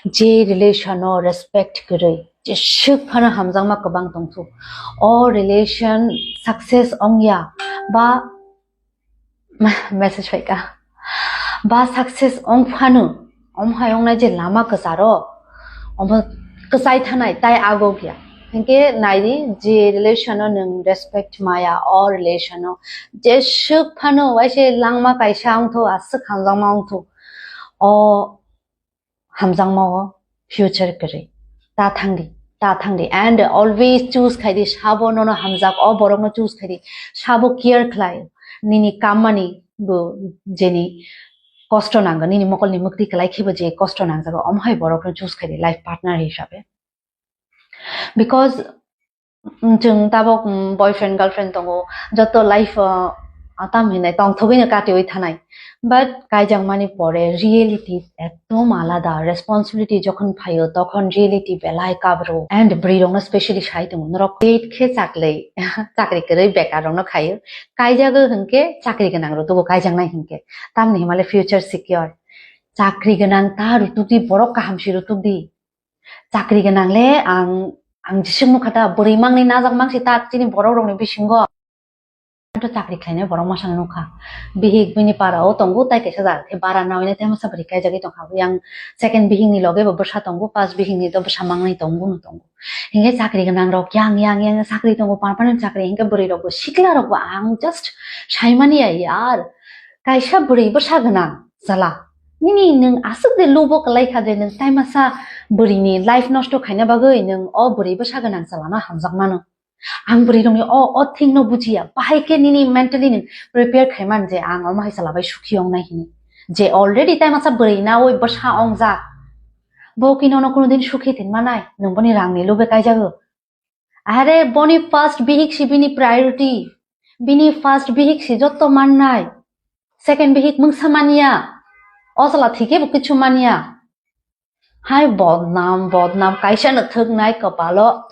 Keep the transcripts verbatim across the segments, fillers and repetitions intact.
Je relation o respect kwrwi, jeswk phano hamjakma kwbang tongthu. O relation success ongya ba message phaikha. Ba success ong phano, omo hai ongnai je lama kwcharo, omo kwchai thanai tai agok ya. Hinkhe naidi, je relation o nwng respect maya, o relation o jeswk phano waise langma kaisa ongthu, aswk hamjakma ongthu. O hamjakma o future kwrwi. Ta thangdi, ta thangdi. And always choose khaidi, sabo nono hamjak, o borokno choose khaidi, sabo care khlai. Nini kammani bo jeni kosto nangwi, nini mokolni mwktwi kwlai khebo je kosto nangjago, omo hai borokno choose khaidi life partner hisabe. Because mm, chwng tabok, mm, boyfriend, girlfriend tongo, joto life o, ah, tam hinai tongthogwi no katiwi thanai. But kaijakmani pore reality ekdom alada, responsibility jokhon phaio tokhon reality belai kabro. And bwrwi rokno specially sai tongo, norok date khe chakli, chakri kwrwi bekar rokno khaio. Kaijago hinkhe chakri gwnang rok tubu kaijaknai hinkhe. Tamni himale future secure. Chakri gwnang ta rutukdi, borok kaham si rutukdi. Chakri gwnang le ang, ang jeswk nukha ta, bwrwi mangni najak mangsi ta chini borok rokni bisingo. Ang to chakri khlainai borok masa nukha. Bihik bini para o tongo, tai kaisa jaga khe bara nawi nai, tai masa bwrwi kaijagwi tongkha. Yang second bihik ni loge bo bwsa tongo, first bihik ni to bwsa mangnai tongo no tongo. Hinkhe chakri gwnang rok yang, yang, yang chakri tongo, pan pan chakri, hinkhe bwrwi rok bo sikla rok bo ang just saimani ya yar. Kaisa bwrwi bwsa gwnang chwla. Nini nwng aswk de lubo kwlai kha de, nwng tai masa bwrwini life nosto khaina bagwi nwng o bwrwi bwsa gwnang chwlano hamjak mano. Ang bwrwi rokni o, o thing no bujiya. Bahai khe nini mentally nwng prepare khaiman je ang omo hai chwla bai sukhi ong nai hini. Je already tai masa bwrwi nawi bwsa ong jak. Bo khe nono kuno din sukhi tin manai, nwng boni rang ni lubo kaijago. Are boni first bihik si bini priority. Bini first bihik si jotto mannai. Second bihik mungsa manya. O chwla thike bo kichu manya. Hai bodnam, bodnam, kaisa no thwknai kopalo.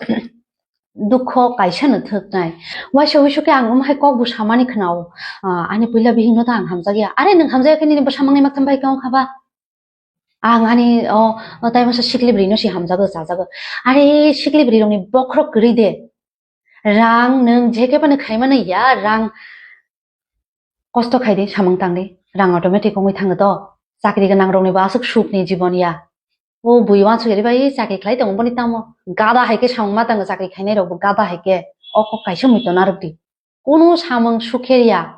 Dukho kaisa no thwknai. Waisa wisu khe ang omo hai kok bo samani khwnao. Ah, ani puila bihik no ta ang hamjakya. Are nwng hamjakya khe nini bwsa mangnai maktham bai khe ong kha ba? Ang ani o, o tai masa sikli bwrwi no si hamjago, chajago. Are sikli bwrwi rokni bokhorok kwrwi de. Rang nwng je khe phano khaimano ya, rang kosto khai di, samung tang di. Rang automatic wngwi thango to. Chakri gwnang rokni bo aswk sukni jibon ya. O bui wansuk ri bai chakri khlai tongo boni tamo. Gada hai khe samung ma tango chakri khainai rok bo gada hai khe. O kok kaisa mui to narwk di. Kunu samung sukher ya.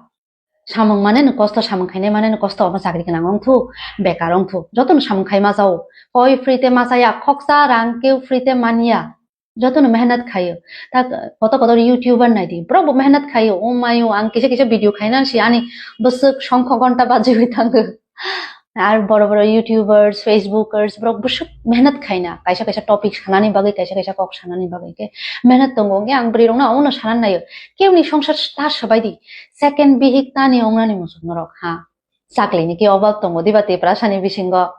Samung mane no kosto, samung khainai mane no kosto, omo chakri gwnang wng thu, bekar wng thu. Joto no samung khai ma jao. Koi free te ma chaya, khoksa rang keu free te manya. Joto no mehnat khaio. Ta kotor kotor YouTuber nai di. Borok bo mehnat khaio. O mayo, ang kisa kisa video khaina si ani bwswk songkho gonta bajigwi thango. Ar boro boro YouTubers, Facebookers, borok bwswk mehnat khaina. Kaisa kaisa topic sanani bagwi, kaisa kaisa kok sanani bagwi khe mehnat tongo. Hwnkhe ang bwrwi rokno omono sanani naio. Kebni songsar ta swbai di. Second bihik tani wngnani muchung norok ha. Chakli ni khe obab tongo diba Tiprasa ni bisingo.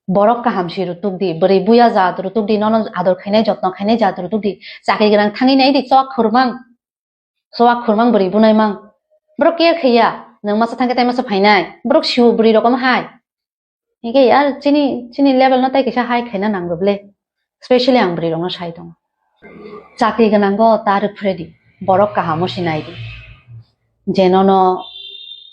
Borok kaham si rutuk di, bwrwi buya jat rutuk di, nono ador khainai, jotno khainai jat rutuk di. Chakri gwnang thangwi nai di, chwak khurmang. Chwak khurmang bwrwi bunai mang. Borok care khaiya, nwng masa thangkhe tai masa phainai. Borok siwo bwrwi rok omo hai. Hingke ya chini, chini level no tai kisa high khaina nango ble. Specially ang bwrwi rok no sai tongo. Chakri gwnango ta rwphre di. Borok kahamo si nai di. Je nono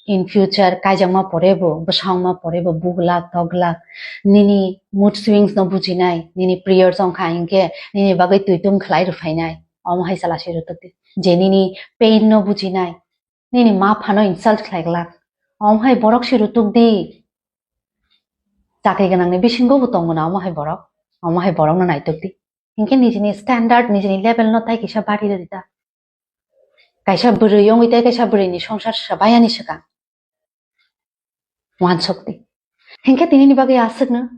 in future kaijakma pore bo, bwsa wngma pore bo, buglak, toglak, nini mood swings no bujinai, nini prayers wngkha hingke nini bagwi twi tung khlai rwphainai. Omo hai chwla se rwtuk di. Je nini pain no bujinai, nini ma phano insult khlai glak. Omo hai borok se rwtuk di. Chakri gwnangni bisingo bo tongo na omo hai borok. Omo hai borokno naituk di. Hinkhe nijini standard, nijini level no tai kisa bari rwdi ta. Kaisa bwrwi wngwi tai kaisa bwrwini songsar swbayani swkang. Wansuk di. Hinkhe tinini bagwi aswkno.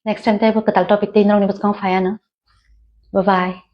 Next time teibo kwtal topic tei norokni bwskango phaiano. Bye bye.